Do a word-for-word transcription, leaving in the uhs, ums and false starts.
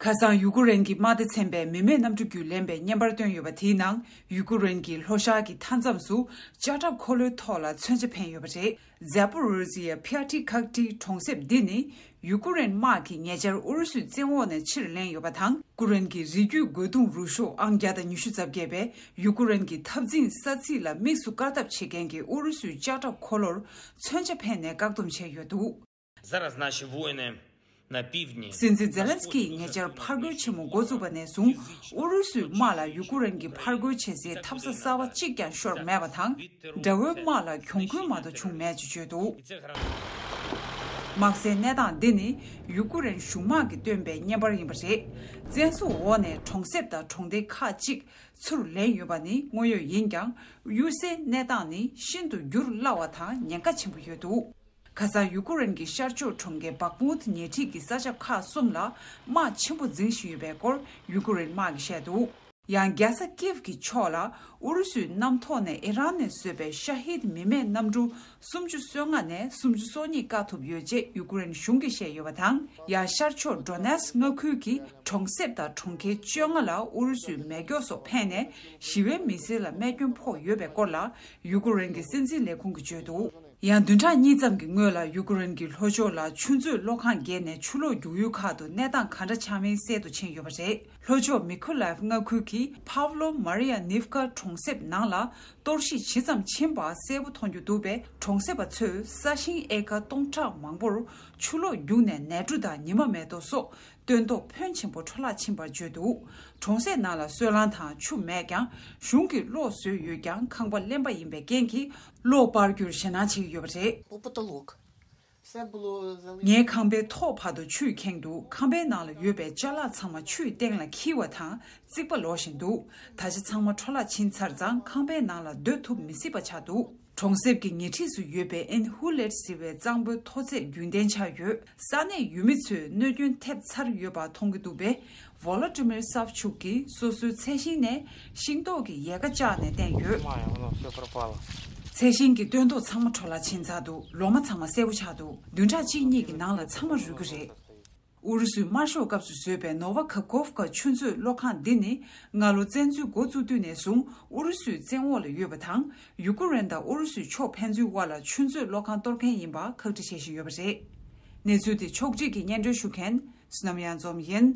ཁ་སང་ཡུ་ཀེ་རེན་གྱི་དམག་སྡེ་ཚན་པས་མི་མེད་གནམ་གྲུ་བརྒྱུད་ལེན་པའི་བརྙན་པར་བཏོན་ཡོད་པ་དེའི་ནང་ཡུ་ཀེ་རེན་གྱི་ལྷོ་ཤར་གྱི་མཐའ་མཚམས་སུ་ལྕགས་ཁྲབ་འཁོར་ལོའི་ཐོག་ལ་མཚོན་ཆ་འཕེན་ཡོད་པ་རེད། Zaporizhzhia Pyatykhakhty གྲོང་གསེབ་འདི་ནི་ཡུ་ཀེ་རེན་དམག་གིས་ཉེ་ཆར་ཨུ་རུ་སུའི་བཙན་འོག་ནས་ཕྱིར་ལེན་ཡོད་པ་དང་། ཡུ་ཀེ་རེན་གྱི་རི་རྒྱུད་རྒོལ་རྡུང་རུ་ཤོག་ཨང་བརྒྱ་དང་ཉི་ཤུ་རྩ་བརྒྱད་པས་ཡུ་ཀེ་རེན་གྱི་འཐབ་འཛིང་ས་ཚིགས་ལ་དམིགས་སུ་བཀར་ཐབས་བྱེད་མཁན་གྱི་ཨུ་རུ་སུའི་ལྕགས་ཁྲབ་འཁོར་ལོར་མཚོན་ཆ་འཕེན་ནས་བཀག་སྡོམ་བྱས་ཡོད་འདུག། Зараз наші воїни на півдні. སྲིད་འཛིན་ཛེ་ལན་སི་ཀི་ཡིས་ཉེ་ཆར་ཕར་རྒོལ་ཆེན་མོ་འགོ་བཙུགས་པ་ནས་བཟུང་ཨུ་རུ་སུའི་དམག་ལ་ཡུ་ཀེ་རེན་གྱི་ཕར་རྒོལ་བྱེད་སའི་འཐབ་ས་གསར་པ་གཅིག་ཀྱང་ཤོར་མེད་པ་དང་། དགྲ་བོའི་དམག་ལ་གྱོང་གུན་མ་གཏོགས་བྱུང་མེད་ཅེས་བརྗོད་འདུག། དམག་སའི་གནས་སྟངས་འདི་ནི་ཡུ་ཀེ་རེན་གཞུང་དམག་གིས་བཏོན་པའི་བརྙན་པར་ཡིན་པ་རེད། བཙན་བཟུང་འོག་ནས་གྲོང་གསེབ་དང་གྲོང་སྡེ་ཁག་ཅིག་ཚུར་ལེན་ཡོད་པ་ནི་དངོས་ཡོད་ཡིན་ཀྱང་། གཡུལ་སའི་གནས་སྟངས་ནི་ཤིན་ཏུ་འགྱུར་སླ་བ་དང་ཉེན་ཁ་ཆེན་པོ་ཡོད་འདུག། ཁ་སང་ཡུ་ཀེ་རེན་གྱི་ཤར་ཕྱོགས་གྲོང་ཁྱེར་བག་མུ་ཐི་ཉེ་འཁྲིས་ཀྱི་ས་ཆ་ཁག་གསུམ་ལ་དམག་ཆེན་པོ་འཛིང་བཞིན་ཡོད་པའི་སྐོར་ཡུ་ཀེ་རེན་དམག་གིས་བཤད་འདུག། ཡང་རྒྱལ་ས་ཀིབ་ཀྱི་ཕྱོགས་ལ་ཨུ་རུ་སུའི་གནམ་ཐོག་ནས་ཨི་རན་ནས་བཟོས་པའི་ཤ་ཧིད་མི་མེད་གནམ་གྲུ་སུམ་ཅུ་སོ་ལྔ་ནས་སུམ་ཅུ་སོ་གཉིས་བཀག་ཐུབ་ཡོད་ཅེས་ཡུ་ཀེ་རེན་གཞུང་གིས་བཤད་ཡོད་པ་དང་། ཡང་ཤར་ཕྱོགས་ཌོ་ནེ་སི་མངའ་ཁུལ་གྱི་གྲོང་གསེབ་དང་གྲོང་ཁྱེར་བཅོ་ལྔ་ལ་ཨུ་རུ་སུའི་མེ་སྒྱོགས་སོགས་འཕེན་ནས་ཞི་བའི་མི་སེར་ལ་རྨས་སྐྱོན་ཕོག་ཡོད་པའི་སྐོར་ལ་ཡུ་ཀེ་རེན་གྱི་སྲིད་འཛིན་ལས་ཁུངས་ཀྱིས་བརྗོད་འདུག། ཡང་བདུན་ཕྲག་གཉིས་ཙམ་གྱི་སྔོན་ལ་ཡུ་ཀེ་རེན་གྱི་ལྷོ་ཕྱོགས་ལ་ཆུ་མཛོད་གློག་ཁང་བརྒལ་ནས་ཆུ་ལོག་རྒྱུག་ཡུལ་ཁག་ཏུ་གནས་སྟངས་ག་འདྲ་ཆགས་མིན་གསལ་དུ་ཕྱིན་ཡོད་པ་རེད། ལྷོ་ཕྱོགས་མི་ཁོ་ལའེབ་མངའ་ཁུལ་གྱི་ཕཱབ་ལོ་མ་རི་ཡ་ནིབ་ཀ་གྲོང་གསེབ་ནང་ལ་གཏོར་བཤིག་ཇི་ཙམ་ཕྱིན་པ་གསལ་པོ་མཐོང་རྒྱུ་འདུག་པས། གྲོང་གསེབ་པ་ཚོས་ས་ཞིང་ཨེ་ཀ་སྟོང་ཕྲག་མང་པོར་ཆུ་ལོག་རྒྱུག་ནས་ནས་འབྲུ་དང་ཉི་མ་མེ་ཏོག་སོགས་སྟོན་ཐོག་ཕོན་ཆེན་པོ་འཕྲོ་བརླག་ཕྱིན་པར་བརྗོད་འདུག། གྲོང་གསེབ་ནང་ལ་སོལ་རླངས་དང་ཆུ་མེད་ཀྱང་གཞུང་གིས་གློག་བཟོས་ཡོད་ཀྱང་ཁང་པ་རླན་པ་ཡིན་པའི་རྐྱེན་གྱིས་གློག་སྤར་རྒྱུར་ཞེད་སྣང་བྱེད་ཀྱི་ཡོད་པ་རེད། По потолок. Все было залито. ངའི་ཁང་པའི་ཐོག་བར་དུ་ཆུས་ཁེངས་འདུག། ཁང་པའི་ནང་ལ་ཡོད་པའི་ཅ་ལག་ཚང་མ་ཆུའི་སྟེང་ལ་འཁྱིལ་བ་དང་རྩིག་པ་ལོག་བཞིན་འདུག། ད་ཆ་ཚང་མ་འཕྲོ་བརླག་ཕྱིན་ཚར་ཙང་ཁང་པའི་ནང་ལ་སྡོད་ཐུབ་མི་སྲིད་པ་ཆགས་འདུག། གྲོང་གསེབ་ཀྱི་ཉེ་འཁྲིས་སུ་ཡོད་པའི་ཨིན་ཧུ་ལེད་ཟེར་བའི་གཙང་པོའི་མཐོ་ཚད་རྒྱུན་ལྡན་ཆགས་ཡོད། ས་གནས་ཡུལ་མི་ཚོས་གནོད་སྐྱོན་ཐེབས་ཚར་ཡོད་པ་མཐོང་གི་འདུག་པས། ཝོ་ལོ་ཏི་མིར་སཱབ་ཆུག་གིས་སོ་སོའི་ཚལ་ཞིང་ནས་ཤིང་ཏོག་གི་ཡལ་ག་བཅག་ནས་བསྟན་ཡོད། Май, оно все пропало. ཚལ་ཞིང་གི་སྟོན་ཐོག་ཚང་མ་འཕྲོ་བརླག་ཕྱིན་ཚར་འདུག། ལོ་མ་ཚང་མ་སེར་པོ་ཆགས་འདུག། བདུན་ཕྲག་གཅིག་གཉིས་ཀྱི་ནང་ལ་ཚང་མ་རུལ་གྱི་རེད། ཨུ་རུ་སུའི་དམར་ཤོག་སྐབས་སུ་བཟོས་པའི་ནོ་ཝ་ཁ་ཀོབ་ཀ་ཆུ་མཛོད་གློག་ཁང་འདི་ནི་སྔ་ལོ་བཙན་འཛུལ་འགོ་བཙུགས་དུས་ནས་བཟུང་ཨུ་རུ་སུའི་བཙན་འོག་ལ་ཡོད་པ་དང་། ཡུ་ཀེ་རེན་དང་ཨུ་རུ་སུའི་ཕྱོགས་ཕན་ཚུན་དབར་ལ་ཆུ་མཛོད་གློག་ཁང་གཏོར་མཁན་ཡིན་པ་ཁག་དཀྲི་བྱེད་བཞིན་ཡོད་པ་རེད། གནས་ཚུལ་དེ་ཕྱོགས་སྒྲིག་གིས་སྙན་སྒྲོན་ཞུ་མཁན་བསོད་ནམས་གཡང་འཛོམས་ཡིན།